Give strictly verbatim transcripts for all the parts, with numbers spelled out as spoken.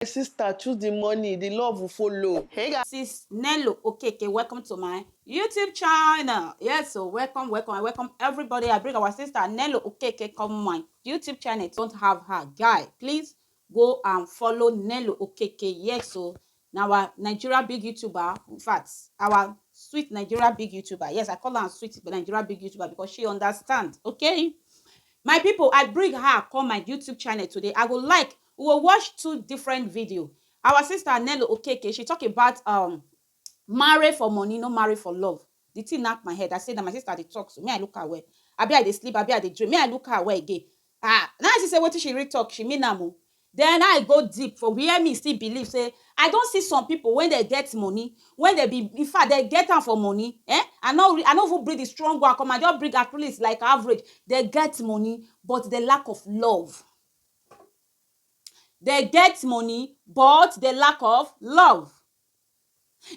My sister, choose the money, the love will follow. Hey guys. Sis Nello Okeke, welcome to my YouTube channel. Yes, so welcome, welcome, I welcome everybody. I bring our sister Nello Okeke come my YouTube channel. Don't have her, guy. Please go and follow Nello Okeke. Yes, so now our Nigeria big YouTuber. In fact, our sweet Nigeria big YouTuber. Yes, I call her sweet Nigeria big YouTuber because she understands. Okay, my people, I bring her come my YouTube channel today. I go like we will watch two different video. Our sister Nello Okeke, she talk about um marry for money, no marry for love. The thing knock my head. I say that my sister dey talk, so me I look her well. Abi I dey sleep, abi I dey dream. Me I look her well again. Ah, now I see say wetin she really talk, she mean am o. Then I go deep for where me still believe say I don see some people when they get money, when they be in fact they get am for money. Eh? I no re- I no even bring the strong one come. I just bring at least like average. They get money, but the lack of love. They get money, but the lack of love.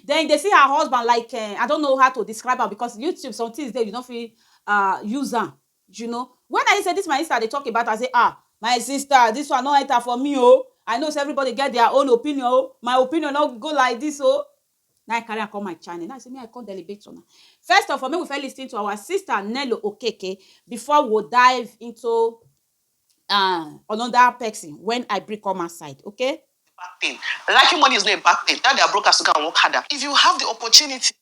Then they see her husband like uh, I don't know how to describe her because YouTube some things there you don't feel uh use am. You know, when I say this my sister they talk about, I say ah my sister, this one no enter for me oh. I know say everybody get their own opinion oh. My opinion no go like this oh. Now I carry her come my channel. Now I say me I come deliberate on her. First of all, make we first listen to our sister Nello Okeke before we dive into uh, another person when I bring come outside, okay? Bad thing. Liking money is not a bad thing. That they are brokers to go and work harder. If you have the opportunity,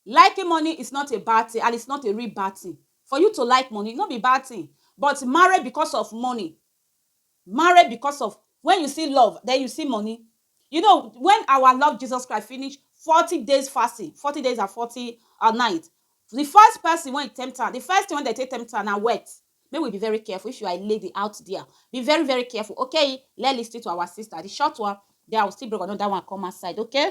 Liking money is not a bad thing and it's not a real bad thing. For you to like money, not be bad thing. But marry because of money. Marry because of when you see love, then you see money. You know, when our Lord Jesus Christ finished forty days fasting, forty days and forty uh, nights, the first person when he tempt her, the first thing when they take tempt her now wet. May we be very careful if you are a lady out there. Be very, very careful. Okay, let's listen to our sister. The short one, then I will still bring another one come outside, okay?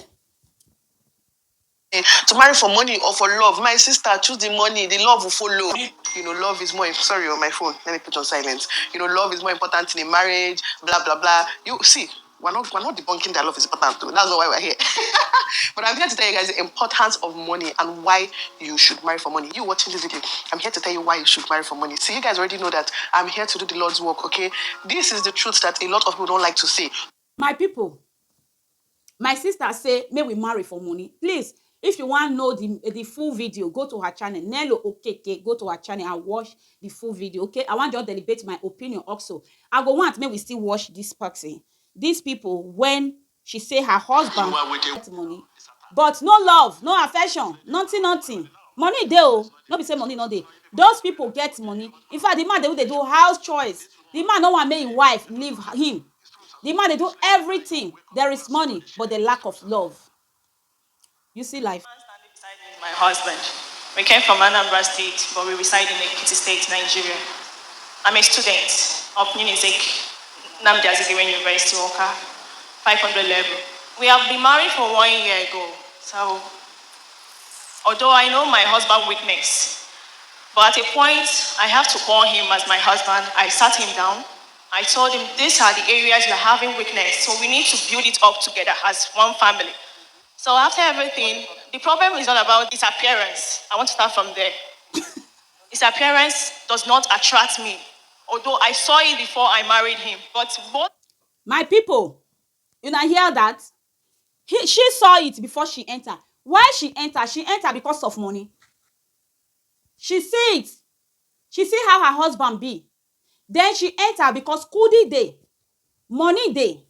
To marry for money or for love, my sister, choose the money. The love will follow. You know, love is more. Sorry, on my phone. Let me put on silence. You know, love is more important in a marriage. Blah blah blah. You see, we're not we're not debunking that love is important though. That's not why we're here. But I'm here to tell you guys the importance of money and why you should marry for money. You watching this video, I'm here to tell you why you should marry for money. See, you guys already know that I'm here to do the Lord's work. Okay, this is the truth that a lot of people don't like to say. My people, my sister say may we marry for money. Please, if you want know the the full video, go to her channel, Nello Okeke. Go to her channel and watch the full video. Okay, I want just deliberate my opinion also. I go want may we still watch this person. These people when she say her husband get money, but no love, no affection, nothing, nothing. Money dey o, no be say money no dey. Those people get money. In fact, the man dey dey do house chores. The man no want make him wife leave him. The man dey do everything. There is money, but the lack of love. You see life. My husband. We came from Anambra State, but we reside in Ekiti State, Nigeria. I'm a student of Ninizik, Namdi Azikiwe University, Oka, five hundred level. We have been married for one year ago, so although I know my husband weakness, but at a point I have to call him as my husband. I sat him down. I told him these are the areas you're having weakness, so we need to build it up together as one family. So after everything, the problem is not about his appearance. I want to start from there. His appearance does not attract me, although I saw it before I married him. But both My people, you now hear that? He, she saw it before she enter. Why she enter? She enter because of money. She see it. She see how her husband be. Then she enter because kudi dey, money dey.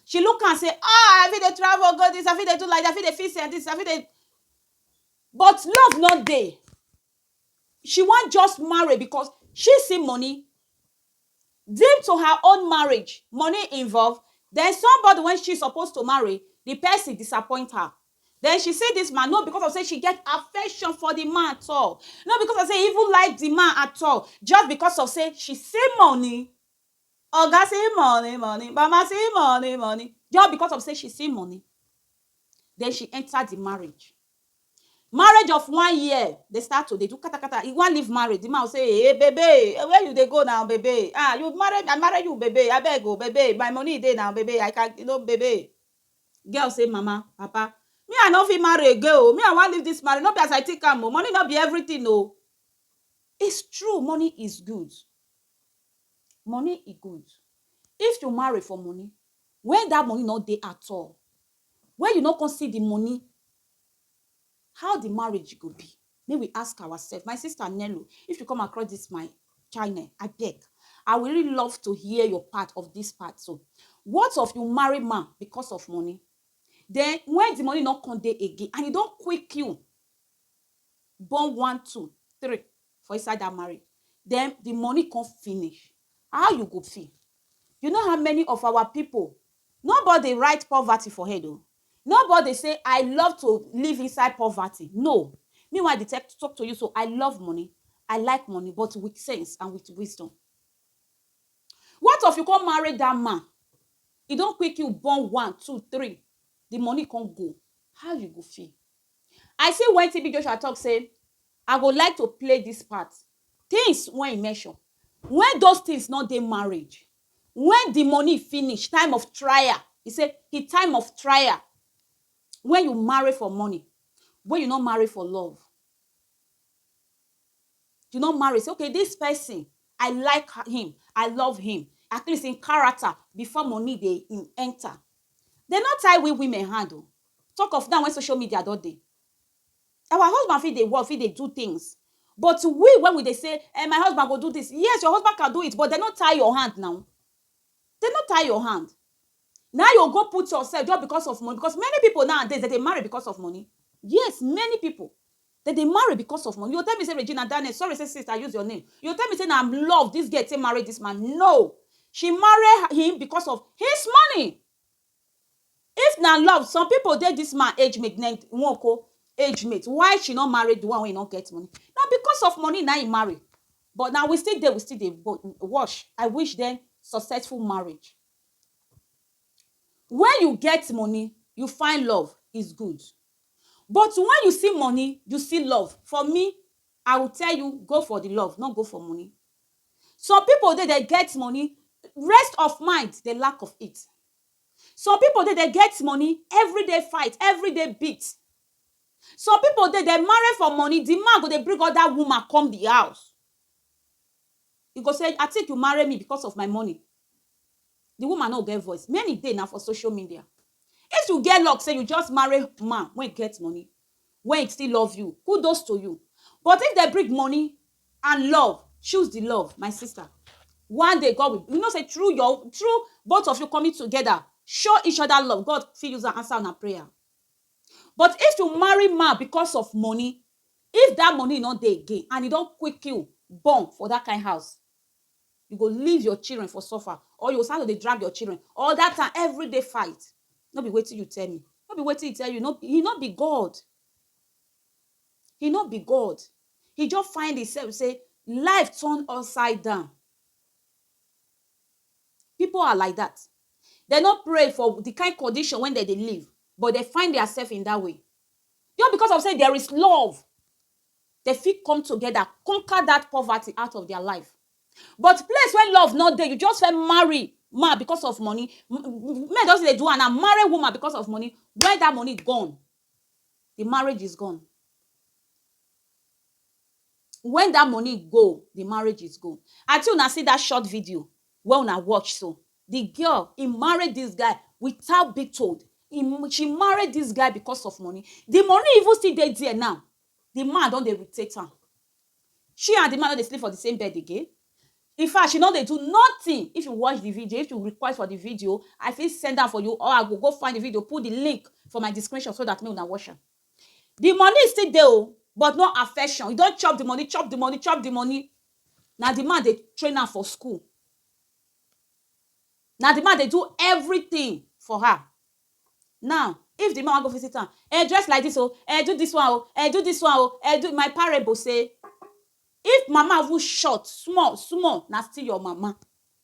She look and say, ah, I fit dey travel go this, I fit dey do like that, I fit dey fix and this, I fit dey. But love not dey. She want just marry because she see money. Deep to her own marriage, money involved. Then somebody when she's supposed to marry, the person disappoint her. Then she see this man, not because of say she get affection for the man at all. Not because of say even like the man at all. Just because of say she see money. Oga see money, money. Mama see money, money. Just because of say she see money. Then she enter the marriage. Marriage of one year, they start to they do kata kata. He want leave marriage. The man will say, hey baby, where you they go now, baby? Ah, you married, I marry you, baby. I beg you, baby. My money dey now, baby. I can, you know, baby. Girl say, mama, papa, me I no fit marry again. Oh. Me I want leave this marriage. Not be as I think am. Oh. Money not be everything. No, it's true. Money is good. Money is good. If you marry for money, When that money no dey at all, when you no come see the money, how the marriage go be? Make we ask ourselves. My sister Nello, if you come across this my channel, I beg, I will really love to hear your part of this part. So, what of you marry man because of money? Then when the money no come dey again and e don quick you, born one, two, three for inside that marriage, then the money come finish, how you go feel? You know how many of our people, nobody write poverty for head o. Nobody say, "I love to live inside poverty." No. Meanwhile, I dey talk to you, so I love money. I like money, but with sense and with wisdom. What of you come marry that man? E don quick you born one, two, three. The money come go. How you go feel? I see when T B Joshua talk say, "I go like to play this part." Things when he mention, when those things not dey marriage, when the money finish, time of trial. He say, "He time of trial." When you marry for money, when you not marry for love, you not marry, say, "Okay, this person, I like her- him, I love him, at least in character, before money dey in enter." They not tie we women hand o. Talk of now when social media don dey. Our husband fit dey work, fit dey do things. But we, when we dey say, "Eh, my husband go do this," yes, your husband can do it, but they not tie your hand now. They not tie your hand. Now you go put yourself just because of money. Because many people nowadays, they dey marry because of money. Yes, many people. They dey marry because of money. You tell me say, "Regina Daniel, sorry say sister, use your name." You tell me say, "Na love this girl take marry this man." No. She marry him because of his money. If na love, some people dey this man age mate, name Nwoko age mate. Why she not marry the one wey no get money? Na because of money na he marry. But now we still dey, we still dey bo- wash. I wish them successful marriage. When you get money, you find love, is good. But when you see money, you see love. For me, I will tell you, go for the love, not go for money. Some people dey, they get money, rest of mind, they lack of it. Some people dey, they get money, everyday fight, everyday beat. Some people dey, they marry for money, the man go dey bring other woman come the house. You go say, "I think you marry me because of my money." The woman no get voice. Many dey na for social media. If you get luck, say you just marry man when get money, when he still love you, kudos to you. But if they bring money and love, choose the love, my sister. One day, God will, you know, say through your, through both of you coming together, show each other love. God fit use and answer on a prayer. But if you marry man because of money, if that money not dey again and e don quick you born for that kind house, you go leave your children for suffer, or you go start to dey drag your children. All that time, everyday fight. No be wetin you tell me. No be wetin he tell you. No, he not be God. He not be God. He just find himself say life turn upside down. People are like that. They not pray for the kind condition when they, they live, but they find themselves in that way. Just because of say there is love, they fit come together, conquer that poverty out of their life. But place where love not there, you just fit marry man because of money. M- m- Men just dey do and marry woman because of money. When that money gone, the marriage is gone. When that money go, the marriage is gone. Until una see that short video wey una watch so, the girl, he married this guy without being told. He, she married this guy because of money. The money even still dey there now. The man don dey rotate am. She and the man no dey sleep for the same bed again. In fact, she no dey do nothing. If you watch the video, if you request for the video, I fit send am for you, or I go go find the video, put the link for my description so that make una watch am. The money is still there o, but no affection. You don chop the money, chop the money, chop the money. Na the man dey train am for school. Na the man dey do everything for her. Now, if the man wan go visit am, eh, dress like this o, eh, do this one o, eh, do this one o, eh, do my parable say, if mama even short, small, small, na still your mama.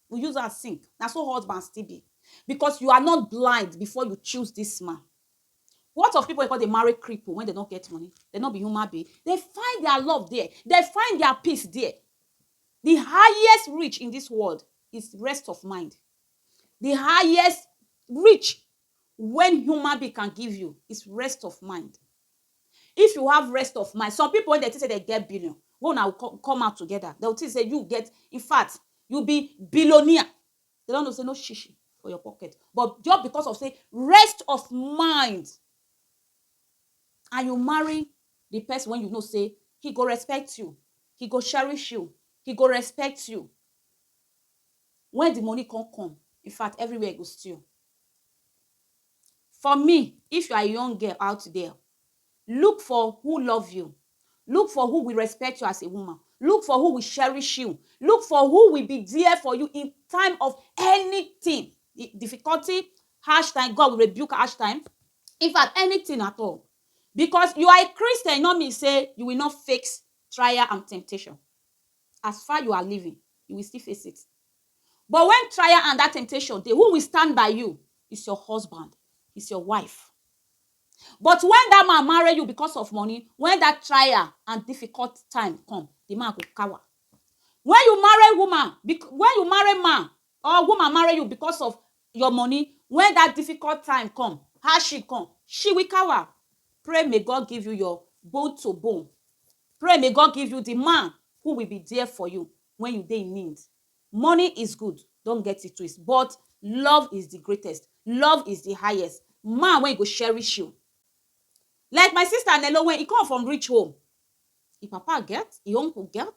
We use her sink. Na so husband still be. Because you are not blind before you choose this man. What of people wey dey marry cripple when they don't get money? They not be human being. They find their love there. They find their peace there. The highest rich in this world is rest of mind. The highest rich when human being can give you is rest of mind. If you have rest of mind, some people when they think say they get billion, when una co- come out together, they'll think say you get, in fact, you be billionaire. They don't know say no shishi. for your pocket. But just because of say rest of mind, and you marry the person when you know say he go respect you, he go cherish you, he go respect you. When the money come come, in fact, everywhere go steal. For me, if you are a young girl out there, look for who love you. Look for who will respect you as a woman. Look for who will cherish you. Look for who will be there for you in time of anything. I- Difficulty, harsh time, God will rebuke harsh time. In fact, anything at all. Because you are a Christian, not mean say you will not face trial and temptation. As far you are living, you will still face it. But when trial and that temptation dey, who will stand by you? Is your husband, is your wife. But when that man marry you because of money, when that trial and difficult time come, the man go cower. When you marry woman, bec- when you marry man or woman marry you because of your money, when that difficult time come, hardship come, she will cower. Pray may God give you your bone to bone. Pray may God give you the man who will be there for you when you dey in need. Money is good, don't get it twist, but love is the greatest. Love is the highest. Man wey go cherish you. Like my sister Nelo, when he come from rich home, he papa get, he uncle get.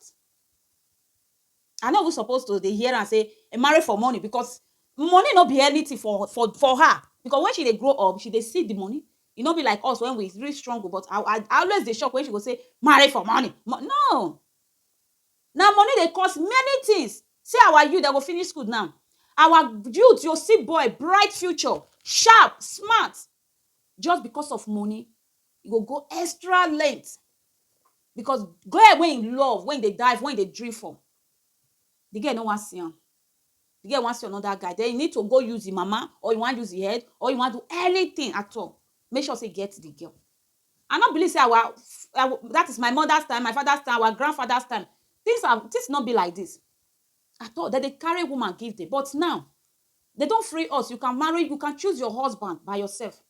I know we supposed to dey hear and say, "E marry for money," because money no be anything for for for her. Because when she dey grow up, she dey see the money. E no be like us when we really struggle. But I, I, I always dey shock when she go say, "Marry for money." Mo- no, na money dey cause many things. See our youth that go finish school now. Our youth, you see boy, bright future, sharp, smart. Just because of money, you go go extra length. Because girl wey you love, when they dive, when they dream for, the girl no wan see am. The girl wan see another guy. Then you need to go use the mama, or you wan use the head, or you wan do anything at all. Make sure say you get the girl. I no believe say our, our that is my mother's time, my father's time, our grandfather's time. Things are things not be like this at all. That they carry woman give them. But now, they don't free us. You can marry, you can choose your husband by yourself.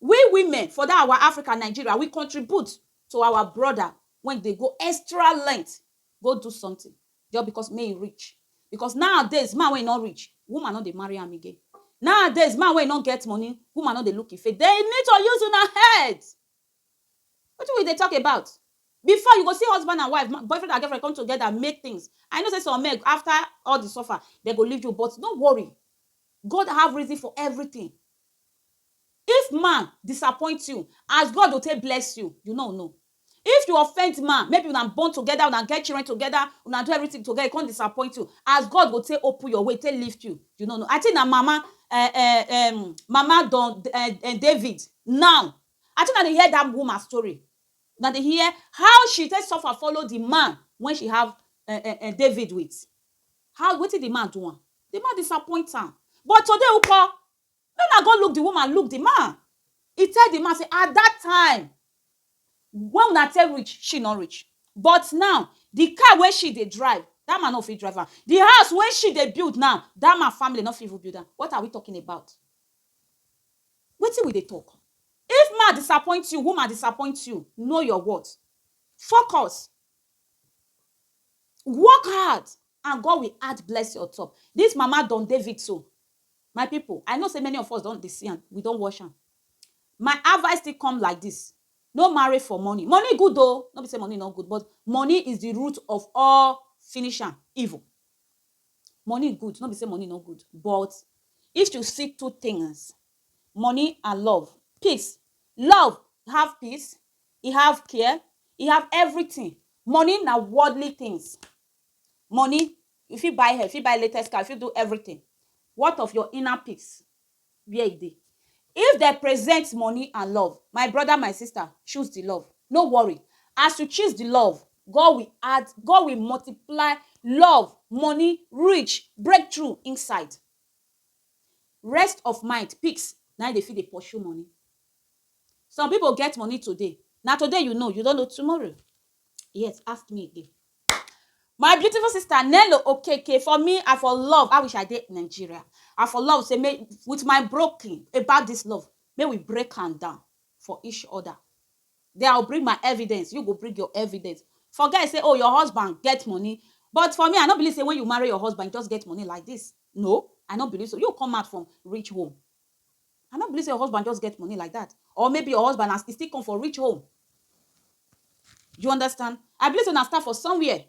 We women for that our Africa, Nigeria, we contribute to our brother when they go extra length, go do something just because may he rich. Because nowadays, man wey no rich, woman no dey marry am again. Nowadays, man wey no get money, woman no dey look him face. They need to use una head. What we dey talk about? Before you go see husband and wife, ma- boyfriend and girlfriend come together, make things. I know say some men after all the suffer, they go leave you, but don't worry. God have reason for everything. If man disappoint you, as God go take bless you, you no know. If you offend man, maybe una born together, una get children together, una do everything together, he come disappoint you. As God go take open your way, take lift you, you no know. I think na mama, uh, uh, um, mama don uh, uh, David now. I think I dey hear that woman story. Now they hear how she take suffer follow the man when she have uh, uh, uh, David with. How wetin the man do am? The man disappoint am. But today, Uko, no na go look the woman, look the man. He tell the man say at that time, when una take reach, she no reach. But now, the car wey she dey drive, that man no fit drive am. The house wey she dey build now, that man family no fit even build am. What are we talking about? Wetin we dey talk? If man disappoint you, woman disappoint you, know your worth. Focus. Work hard and God will add blessing on top. This mama don David so. My people, I know say many of us don't dey see am, we don't watch am. My advice still come like this. No marry for money. Money good though, no be say money no good, but money is the root of all finish am evil. Money good, no be say money no good, but if you see two things, money and love, peace, love have peace, e have care, e have everything. Money na worldly things. Money, you fit buy hair, you fit buy latest car, you fit do everything. What of your inner peace? Where e dey? If they present money and love, my brother, my sister, choose the love. No worry. As you choose the love, God will add, God will multiply love, money, rich, breakthrough inside. Rest of mind, peace, now they feel they pursue money. Some people get money today. Now today you know, you don't know tomorrow. Yes, ask me again. My beautiful sister Nello Okeke, for me, I for love. I wish I did Nigeria. I for love say me with my broken about this love. May we break am down for each other. Then I'll bring my evidence. You go bring your evidence. Forget say, oh, your husband get money. But for me, I don't believe say when you marry your husband, you just get money like this. No. I no believe so. You come out from rich home. I no believe say your husband just get money like that. Or maybe your husband has, he still come for rich home. You understand? I believe say una start for somewhere.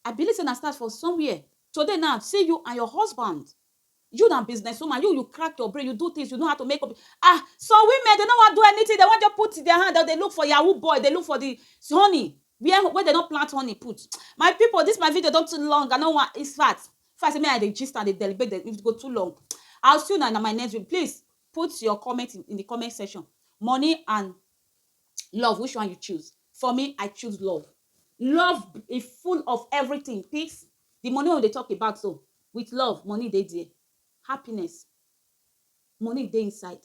I believe say una start for somewhere. Today now, see you and your husband. You na businesswoman, you you crack your brain, you do things, you know how to make up. Ah, some women, they no wan do anything, they wan just put their hand out, they look for yahoo boy, they look for the honey. Where, where they no plant honey put. My people, this my video don too long, I no wan, it's fat. If I say me I dey gist and dey deliberate, if it go too long. I'll see you now in my next video. Please put your comment in, in the comment section. Money and love, which one you choose? For me, I choose love. Love is full of everything. Peace, the money wey we dey talk about so, with love, money dey there. Happiness, money dey inside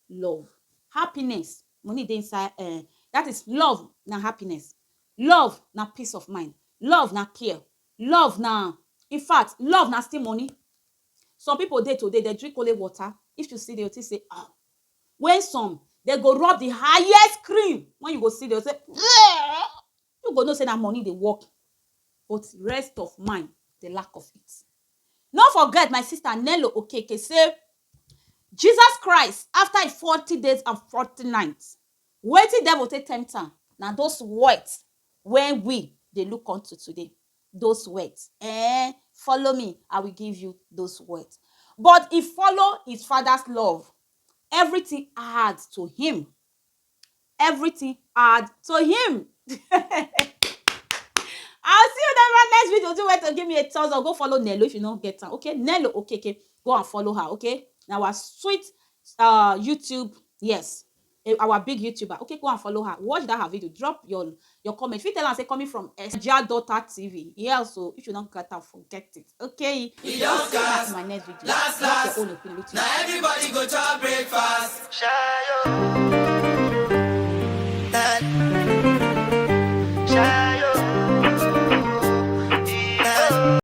love. Happiness, money dey inside, eh, that is love na happiness. Love na peace of mind. Love na care. Love na, in fact, love na still money. Some people dey today, they drink only water. If you see, they will think say, ah. When some, they go rub the highest cream. When you go see, they will say, "Bleh." You go know say na money dey work. But rest of mind, the lack of it. No forget, my sister Nello Okeke say, Jesus Christ, after him forty days and forty nights, wetin devil take tempt am? Na those words wey we dey look unto today. Those words. Eh, follow me, I will give you those words. But he follow his father's love. Everything hard to him. Everything hard to him. I'll see you in my next video. Do well to give me a thumbs up. Go follow Nello if you don't get time. Okay, Nello Okeke. Go and follow her. Okay, now our sweet uh YouTube. Yes, eh, our big YouTuber. Okay, go and follow her. Watch that her video. Drop your your comment. If you tell her say coming from Eja Daughter T V. Yeah, so if you don't get her, forget it. Okay. E don I'll see you in my next video. Last, drop last. Your own opinion. Now everybody go chop breakfast. Shayo.